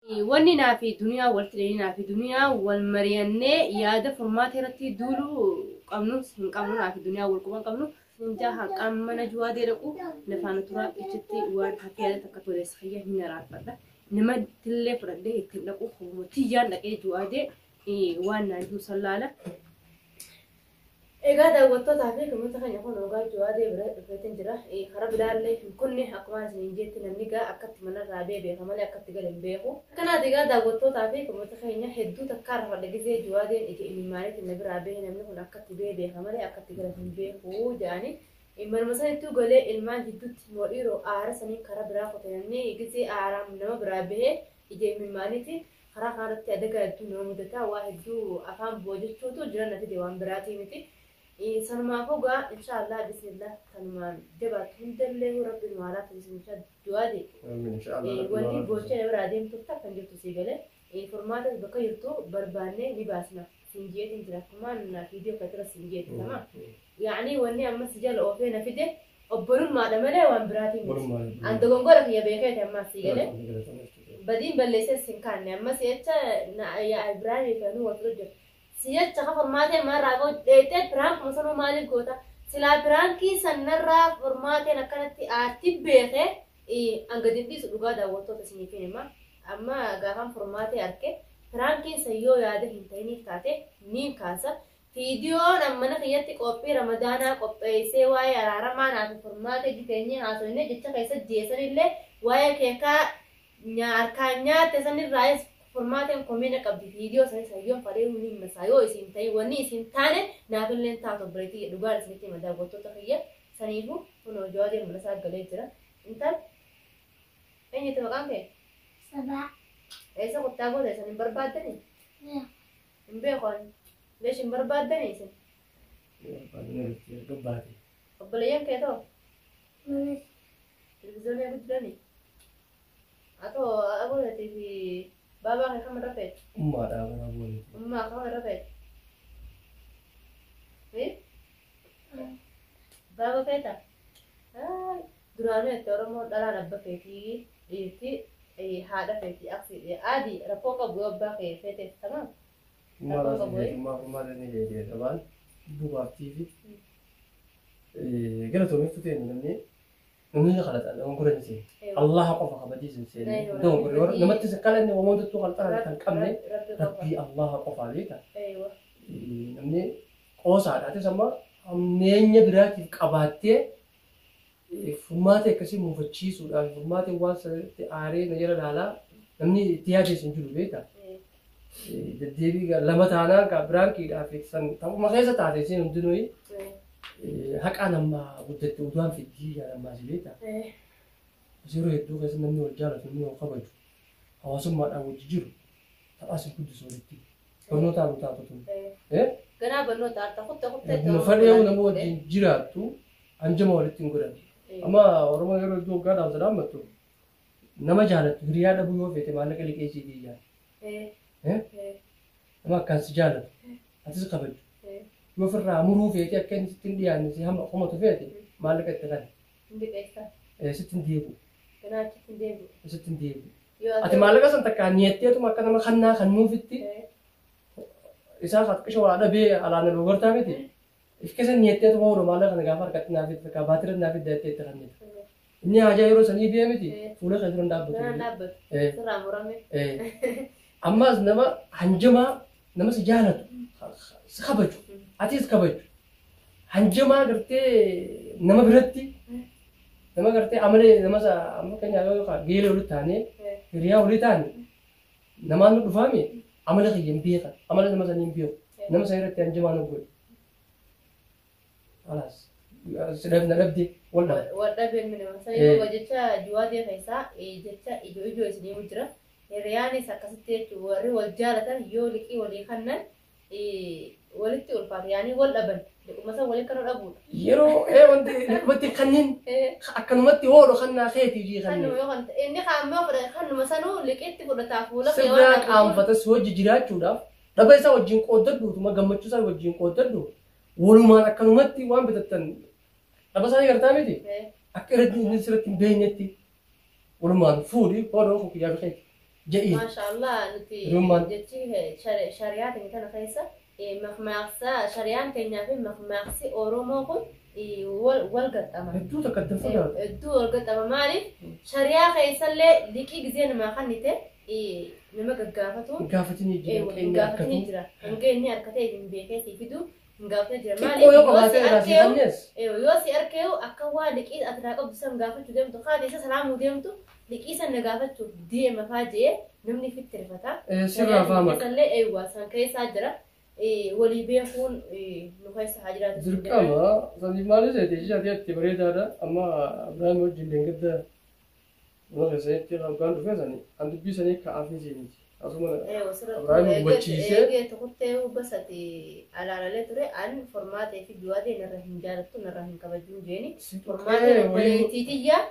Wanni naa fi duniyaa walitti dhahee naa fi duniyaa wal mari'annee yaada furmaata irratti duuluu qabnu hin qabnu, naa fi duniyaa wal quban qabnu. Injaa haqaan mana juwaadee dhaqu lafaan turaa ichitti waan hafee yaada takka toleessa kiyya hin araarfadha. Namattillee fudhadhee ittiin dhaqu tiyyaan dhaqee juwaadee waan naan jiru sallaala. Egaa daawwattootaa fi kunuunsa keenya kun ogaa juwaadee bira dhufeetiin jira. Karaa biraallee hin kunne akkuma isin jetti namni gaa akkatti manarraa bee beeka malee akkatti gale hin beeku. Kanaaf egaa daawwattootaa fi kunuunsa keenya hedduu takkaa rafadha gisee juwaadeen ija imimmaaniitiin na biraa bahe namni kun akkatti bee beeka malee akkatti gale hin beeku jedhanii. Manuma sanittuu galee ilmaan jidduutti moo dhiiroo aara saniin karaa biraa kute namni gisee aaraan nama biraa bahee ija imimmaaniitiin karaa kanarratti adagaa hedduu nama mudataa waa hedduu afaan bu'a jechuutu jira na fide waan biraatii miti. Sanumaafuu gaa inshaallah bismillah kanumaan jabaatu hundallee rabbi nu haa laaffisu insha du'aade. Wanni boochee na biraa deemtuuf takka hin jirtu sii galee furmaatas bakka jirtu barbaannee ni baasna siin jeetiin jira akkumaan viidiyoo kan irra siin jeetti tama. Yaani wanni amma si jala oofee na fide obbolummaadha malee waan biraatii miti. An dogongora kiyya beekeeti ammas sii galee. Badiin balleessee sin kaanne amma si'acha yaa Ibraahimii fi anuu wal fudhu jira. Si'acha ka furmaatee manarraa bahu dheeyxee piraankuma sanuu maaliif goota? Silaa piraankii sanarraa furmaateen akkanatti aarti beekee an gadi hin dhiisu dhugaa daawwattoota isiniif hin hima. Amma gaafan furmaatee arke piraankiin san yoo yaada hin ta'iniif taate niin kaasa. Viidiyoon an mana kiyyatti qophii Ramadaanaa qopheessee waa'ee araaramaa naa fi furmaatee jiteenyee haasofnee jecha keessa jeessanillee waa'ee keekaa harkaan nyaatte sanirraayis furmaateen komiina qabdi viidiyoo sanis hayyoon fadhee ni himasaa yoo isin ta'in wanni isin taane naafillee taatu obboleettii dhugaan isinitti hima daawwattoota kiyya saniifuu kunoo jawaadeen mana isaa galee jira. Intal eenyutti maqaan kee? Sabaa. Eessa kuttaa goota isin hin barbaaddanii? Hin beeku ani. Leesh hin barbaaddanii isin? Obboleeyyan kee too? Televiziyoonii eegu jiranii? Atoo abooteetii fi baabaa kee kam irra feete? Ummaadha bara booniti. Ummaa kam irra feete? Baaba feeta? Duraanuu itti Oromoo dhalaan abba feetii dhiirti haadha feetii aksiidhi. Aadi rakkoo qabu yoo abbaa kee feeteef tamaam. Ummaadhaa si feeti ummaa ummaadha ni feeti sabaan lubbuu baaftii fi galatoomiftu ta'e namni namni ni qalata dogongora ni seene. Allah qofa kabajii sin seene dogongora warra namatti sin qalanne wamootatu qalxaa kan qabne rabbii Allah qofaa beeka. Namni qoosaadha atis amma hammeenya biraatiif qabaattee furmaata akkasii muufachiisuudhaaf furmaata waan sanatti aaree na jala laalaa namni itti yaadees hin jiru beeka. Deddeebii lama taanaan kaa biraankiidhaaf san taphuma keessa taate isiin hundinuu haqaan amma guddatte udaan fiddii jaalammaa si beeka. Yeroo hedduu keessa namni wal jaalatu namni wal kabaju hawaasummaadhaan wajji jiru taphaas hin guddisu walitti. Barnootaan nu taatu tun. Ganaa barnoota harta kutte kutte. Nama fadhee nama wajjin jiraattu hanjama walitti hin godhan. Amma Oromoo yeroo hedduu waggaa dhaamsa dhaammattu nama jaalattu hiriyaa dhabuu yoo feete maallaqa liqeessiitii jaala. Nama akkaan si jaalatu atis kabaju yoo ofirraa muruu feete akka inni sitti hin dhiyaanne si hama komatu feete maallaqa itti kanni. Liqeessa. Sitti hin deebi'u. Ganaa achitti hin deebi'u. Sitti hin deebi'u. Ati maallaqa san takkaan niyatteetuma akka nama kannaa kannuufitti isaa xiqqisha waa dhabee alaan dhogartaa miti. If keessa niyatteetuma oolu maallaqa kana gaafa harkatti naaf itti takkaa baatira naaf itti jettee itti kannite. Inni haajaa yeroo sanii bee miti fuula kee dura hin dhaabbatu. Ganaa dhaabbatu. Sirraa murame. Ammas nama hanjamaa nama si jaalatu si kabaju atis kabaju hanjamaa gartee nama biratti nama gartee amalee nama amma keenya yoo geelee walitti taanee hiriyaa walii taane namaan nu dhufaame amala kiyya hin beekan amala nama sanii hin beeku nama sana irratti hanjamaa nu godhe. Alaas si dhabna dhabde wal dhabe. Wal dhabe ilmi namaa. Sanii jecha juwaadee keessaa jecha ijoo ijoo isinii jira. Hiriyaanis akkasitti jechuun warri wal jaalatan yoo liqii walii kannan walitti ulfaata yaanii wal dhaban liquma san walitti kan dhabuudha. Yeroo wanti liqumatti kanneen akkanumatti hoodho kannaa keetii jii kanneen. Kannuma yoo kan inni kaammoo fudhate kannuma sanuu liqiitti fudhataa fuula kee waan qaanfata si hojii jiraachuudhaaf dhaba isaa wajjin qooddadhuutuma gammachuu isaa wajjin qooddadhu walumaan akkanumatti waan bitattan dhaba isaa ni gartaa miti akka irratti inni sirratti hin beeknetti walumaan fuudhi hoodhoo kiyyaa fi keeti. Je'i. Maashaallah nuti Hiriyummaan. jechi shari'aa keenya kana keessa makmaaksa shari'aan keenyaa fi makmaaksi Oromoo kun wal gaxxama. Hedduu takka adda fagaatu. Hedduu wal gaxxama maaliif shari'aa keessallee liqii gizee namaa kennite nama gaggaafatu Hin gaafatinii jira hin keenya gaafatinii akkatu. jira. Hanga inni harkatee hin beekee si fidu hin gaafatee jira. Xiqqoo yoo Maaliif yoo si qabaatee irraa arkeewu siifannees. Yoo si arkeewu akka waa liqii ati irraa qabdu san gaafachuu deemtu haati isa salaamuu deemtu liqii san na gaafachuuf deema faa jee namni ifitti rifata. Sirraa faama. Isallee eewwa san keessaa jira. Walii beekuun nu keessa haa jiraatu. Dirqama saniif maal seete ishee ati itti bareedaadha amma Abiraam wajjin deengedda mana keessanitti hoggaan dhufee sani an dubbii sanii ka'aafii seeniiti. Asuma Abiraam hubachiisee Eegee tokkottee basati alaalalee ture an formaatee fi du'aatee narra hin jaalattu narra hin kabajuun jeeni. si Formaatee tuqee wayii. obboleettiitiyyaa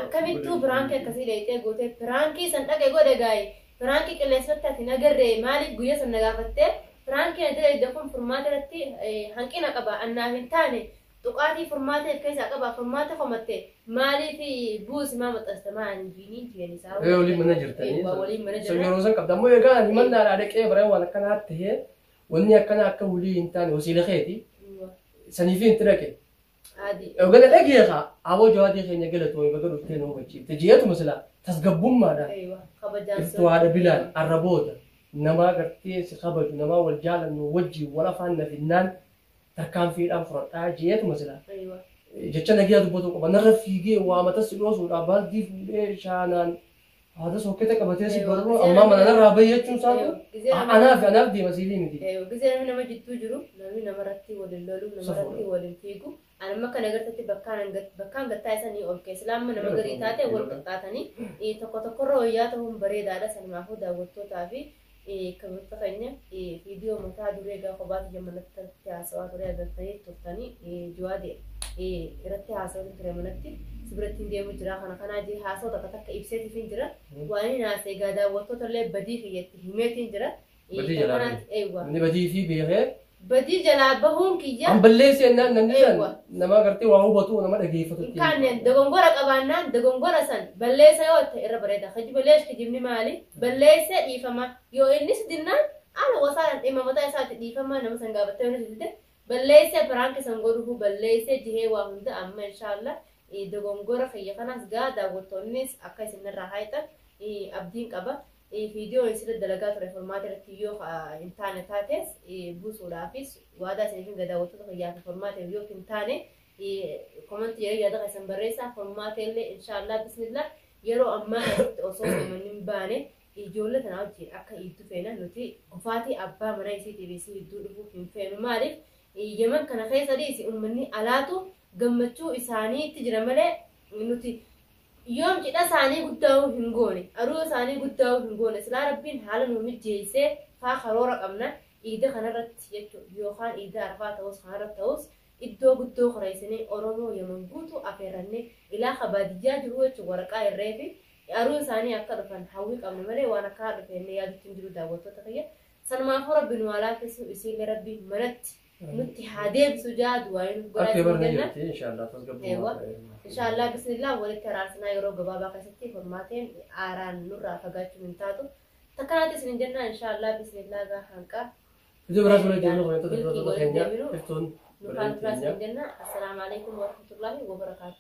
akkamittuu piraankii akkasii dheeyxee gootee piraankii san dhaqe godhe gaayi piraankii qilleensatti ati nagarree maaliif guyyaa san na gaafattee piraankii ati dheeyxe kun furmaata irratti hanqina qaba annaaf hin taane tuqaatii furmaata of keessaa qaba furmaata komatte maaliif buusi maa maxxansite maa hin jiiniin jeen isaa Ee waliin mana jirtanii. Waliin mana So jirra. yeroo san qabda ammoo egaa himannaadhaa dhaqee baree waan akkanaa tahee wanni akkanaa akka wulii hin taane wasiila keeti saniif hin dhaqe. Adi. Ogana dhageeqa aboo jawaadii keenya galatoomii baga dhuftee nu hubachiifte jeetuma sila tasgabbummaadhaan Eeywa kabajaan iftuu haadha bilaan arraboota namaa gartee si kabaju namaa wal jaalannu wajjin wal afaan nafinnaan tarkaanfiidhaan fudhadhaa jeetuma sila Eeywa. jecha nagiyaa dubbatu qaba narra fiigee waa matas si dhoosuudhaaf baaldii fuudhee shaanaan haadha sokkete qabatee si barruu ammaa mana narraa bahi jechuun isaatu anaaf anaaf deema siifii miti. Gisee namni nama jidduu jiru namni namarratti waliin lolu namarratti waliin fiigu anamma kana agartatti bakkaan gattaa isanii ol keessa laamma nama garii taate wal qixxaatanii tokko tokkorra wayyaa ta'uun bareedaadha sanumaafuu daawwattootaa fi kabajata keenya viidiyoo mataa duree gaafa kophaatti manatti haasawaa ture agartanii turtanii jawaade irratti haasawaa ture manatti si biratti hin deemu jira kana kanaa jee haasawaa takka takka ibseetiif hin jira waan inni haasa'e egaa daawwattoota illee badii kiyyatti himeetiin jira. Badii jalaa bahe. Eewwa. Namni badii fi beekee Badii jalaa bahuun kiyya an balleessee jennaan namni san Eewwa. nama gartee waa hubatu nama dhageeffatu. hin kaanneen dogongora qabaannaan dogongora san balleessa yoo ta'e irra bareeda. Kijiba leesh kijibni maali? Balleessee dhiifama. Yoo innis dinnaan ala wasaan dhimma mataa isaatti dhiifama nama san gaafattee yoo dide balleessee piraanki san godhufu balleessee jihee waa hunda amma inshaallah dogongora kiyya kanaas gaa daawwattoonnis akka isin irraa haayitan abdiin qaba. Viidiyoo isirra dalagaa ture formaata irratti yoo hin taane taates buusuudhaafis waadaa isiniif hin daawwattoota kiyyaa fi formaata yoo hin taane komantii yeroo yaada keessan barreessaa formaata illee inshaallah bismillah yeroo ammaa keessatti osoo himanni hin baane ijoollee tana wajjin akka iddoo feena nuti kufaatii abbaa mana isiitiif isii iddoo dhufuu hin feenu maaliif yeman kana keessa dhiisi uummanni alaatu gammachuu isaaniitti jira malee nuti yoom cidha isaanii guddaa'uu hin goone aruu isaanii guddaa'uu hin goone silaa rabbiin haala nu mijeessee faa karoora qabna iida kanarratti jechuudha yookaan iida arfaa ta'us kanarratti ta'us iddoo guddoo qoreessinee Oromoo yeman guutuu afeerrannee ilaaha baadiyyaa jiru jechuun waraqaa irree fi aruu isaanii akka dhufan hawwii qabna malee waan akka dhufeenne yaadutti hin jiru daawwattoota kiyya sanumaafuu rabbi nu alaaffisu isiillee rabbi manatti nutti haa deebisu jaa du'aa nuuf Akka godhaa barnee jenna. jirti inshaallah Eewwa. tasgabbummaa. Inshaallah bismillah walitti araarsinaa yeroo gabaabaa keessatti formaateen aaraan nurraa fagaachuun hin taatu. Takkanaatti isin jenna inshaallah bismillah gaa hanqaa Iddoo biraas waliin deemnu hojjettoota hojjettoota keenya iftuun nufaan waliin turaas keenya. isin jenna. Assalaamu alaikum warahmatullahi wabarakaatu.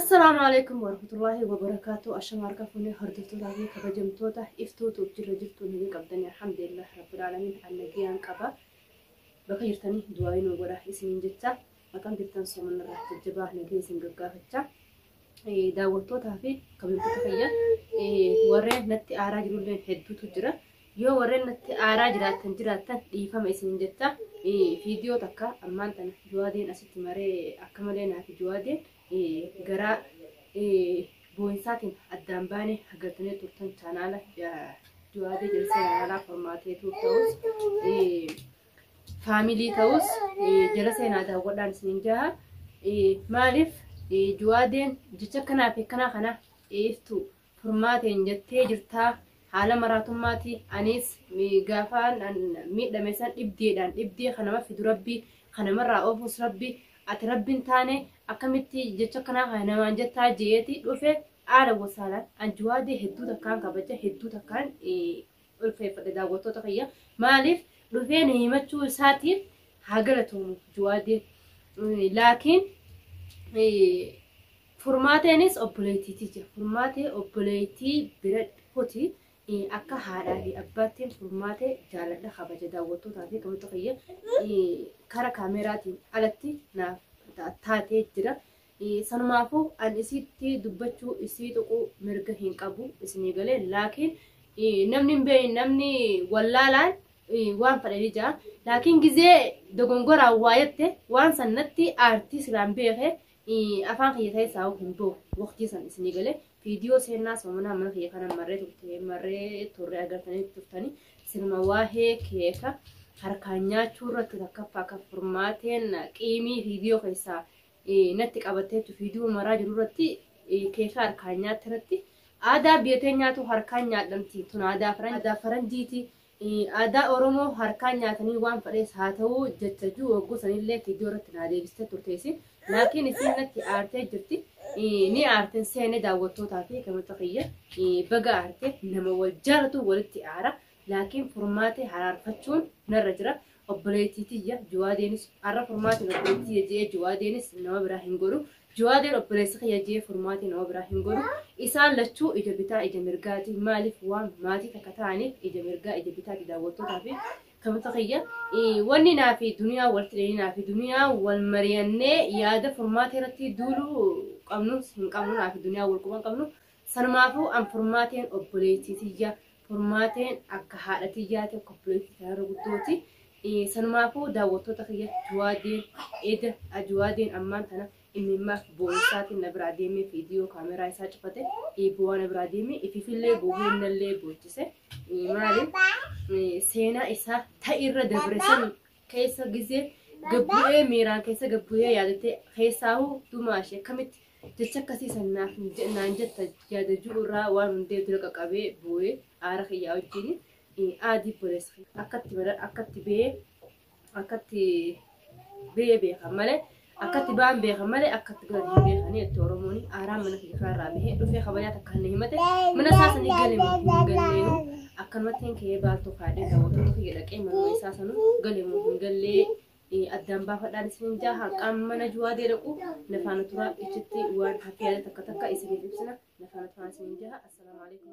Assalaamu alaikum warahmatullahi wabarakaatu. Ashama harka fuunee hordoftootaa fi kabajamtoota iftuutuuf jirra jirtu ni qabdanii alhamdulillah rabbil aalamiin annagiyaan qaba. Bakka jirtanii du'aa nu godha isiniin jecha maqaan jirtan soomanarraa jajjabaa nagee isin gaggaafachaa. Daawwattootaa fi kabajamtoota fayyaa warreen natti aaraa jirullee hedduutu jira. Yoo warreen natti aaraa jiraattan dhiifama isin jecha viidiyoo takka ammaan tana Jawaadeen asitti maree akka malee naaf Jawaadeen garaa boo'insaatiin addaan baane hagartanii turtan chaanaala Jawaadee jalsee chaanaalaa formaateetu ta'us faamilii ta'us jala seenaa daawwadhaan isiniin jaha. Maaliif Jawaadeen jecha akkanaa fi akkanaa kana iftu furmaateen jettee jirtaa haala maraatummaati anis gaafaan miidhame san dhibdeedhaan dhibdee kanama fidu rabbi kanamarraa oofus rabbi ati rabbiin taane akkamitti jecha akkanaa kana namaan jettaa jeeti dhufe Haala gosaalaan an Juwaadee hedduu takkaan kabaja hedduu takkaan ulfeeffadhe daawwattoota kiyya. Maaliif dhufee na himachuu isaatiif haa galatoomu Juwaadee. Laakiin furmaateenis obboleettiiti jira. Furmaatee obboleettii bira kuti akka haadhaa fi abbaattiin furmaatee jaaladha kabaja daawwattootaa fi kabajtoota kiyya kara kaameraatiin alatti naaf taatee jira. Sanumaafuu an isitti dubbachuu isii tuquu mirga hin qabu isinii galee laakiin namni hin beekne namni wallaalaan waan fedhe ni jira. Laakiin gizee dogongoraan waa jette waan san natti aartii silaan beeke afaan kiyya keessaa hin bahu waqtii san isinii galee viidiyoo seennaa soomanaa mana kiyya kana marree turte marree turre agartanii turtanii silma waahee keeka harkaan nyaachuu irratti takkaffaa kan furmaateen qiimii viidiyoo keessaa natti qabatteetu viidiyoo maraa jiru irratti keeka harkaan nyaatte irratti aadaa biyya teenyaatu harkaan nyaadhamti tun aadaa faranjiiti aadaa Oromoo harkaan nyaatanii waan fedhees haa ta'uu jecha jiru wagguu sanillee viidiyoo irratti naa deebistee turte isin laakiin isin natti aartee jirti ni aarteen seene daawwattootaa fi kamata kiyya baga aarte nama wal jaalatu walitti aara laakiin furmaate haraarfachuun narra jira obboleettii tiyya Juwaadeenis har'a furmaateen obboleettii tiyya je'ee Juwaadeenis nama biraa hin godhu Juwaadeen obboleessa kiyya je'ee furmaateen nama biraa hin godhu isaan lachuu ija bitaa ija mirgaati maaliif waan maatii takka ta'aniif ija mirgaa ija bitaati daawwattootaa fi kamata kiyya wanni naa fi duniyaa walitti dhiyeenyi naa fi duniyaa wal mari'annee yaada furmaatee irratti duuluu qabnus hin qabnu naa fi duniyaa wal quban qabnu sanumaafuu an furmaateen obboleettii tiyya furmaateen akka haadha tiyyaati akka obboleettii tanarra guddooti. Sanumaafuu daawwattoota kiyya Juwaadeen eda Juwaadeen ammaan tana imimmaaf boonsaatiin na biraa deemee viidiyoo kaameraa isaa cufate bu'aa na biraa deemee ififillee boohee innallee boochise maali seenaa isaa ta'irra dabre san keessa gizee gabbu'ee miiraan keessa gabbu'ee yaadattee keessaahuu dumaashee akkamitti jecha akkasii san naaf naan jetta yaada jiru irraa waan hundee dura qaqqabee bu'ee aara kiyyaa wajjin aadii boleessa akkatti akkatti ba'ee akkatti ba'ee beekan malee akkatti ba'an beekan malee akkatti galan hin beekanii jettee Oromoon aaraan mana kiyya irraa bahee dhufee kabajaa takka hin himate mana isaa sanii gale moo hin galleenu akkanumatti hin ka'ee baaltuu kaadhee daawwattoota kiyya dhaqee manuma isaa sanuu gale moo hin gallee addaan baafadhaan isin jaa haqaan mana Juwaadee dhaqu nafaana turaa ichitti waan hafee yaada takka takka isiniif ibsina nafaana turaa isin jaa assalaamu alaikum.